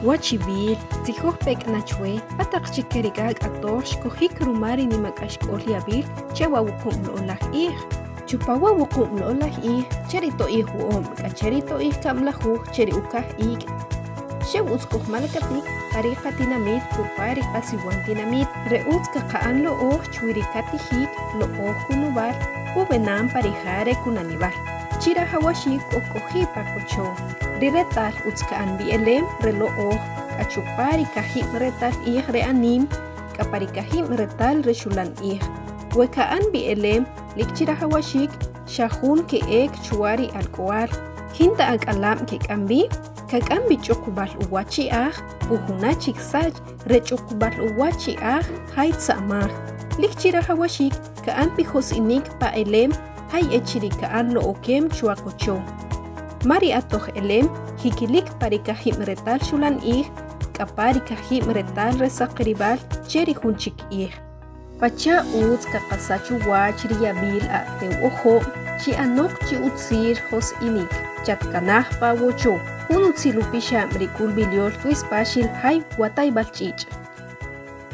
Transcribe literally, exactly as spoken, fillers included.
Wachib'il, tzijoj pek' na chwe pa taq chike ri k'ak' atoj xkojik ruma ri nimak'axk'ol yab'il che wa wuqub' lo'laj q'ij. Chupa wa wuqub' lo'laj q'ij, che ri to'ij wo'ob' k'a che ri to'ij kab'lajuj che ri ukaj ik', xew utz kojmalakatik pa ri qatinamit chupa ri qasiwan tinamit. Re utz kaqa'an lo'oj chwi ri katijik lo'oj kunub'al ub'enam pa ri ja re kunanib'al. Chirajawaxik k'o k'oji' pa qocho. Ri retal utz ka'an b'i'elem re lo'oj k'a chupa ri kajib' retal q'ij re anim k'a pa ri kajib' retal re xulan q'ij. We ka'an b'i'elem, lik chirajawaxik xa jun ke'ek chwa ri alk'o'al. Jinta ak'alab' kek'am b'i, kak'am b'i ch'uqub'al uwach i'aj pu juna chik sach re ch'uqub'al uwach i'aj jaytza'maj. Lik chirajawaxik ka'an b'i jos'inik pa elem jay echiri' ka'an lo'okem chwa qocho. Ma ri atoj elem jikilik pa ri kajib' retal xulan q'ij k'a pa ri kajib' retal re saqirib'al che ri jun chik q'ij. Pacha' utz kaqasach uwach ri yab'il aq'tew ojob', chi'anoq chi utzil jos'inik, chatkanaj pa awocho. Jun utzil upixab' ri k'ulb'il yol Luis Paxil jay watayb'al ch'ich'.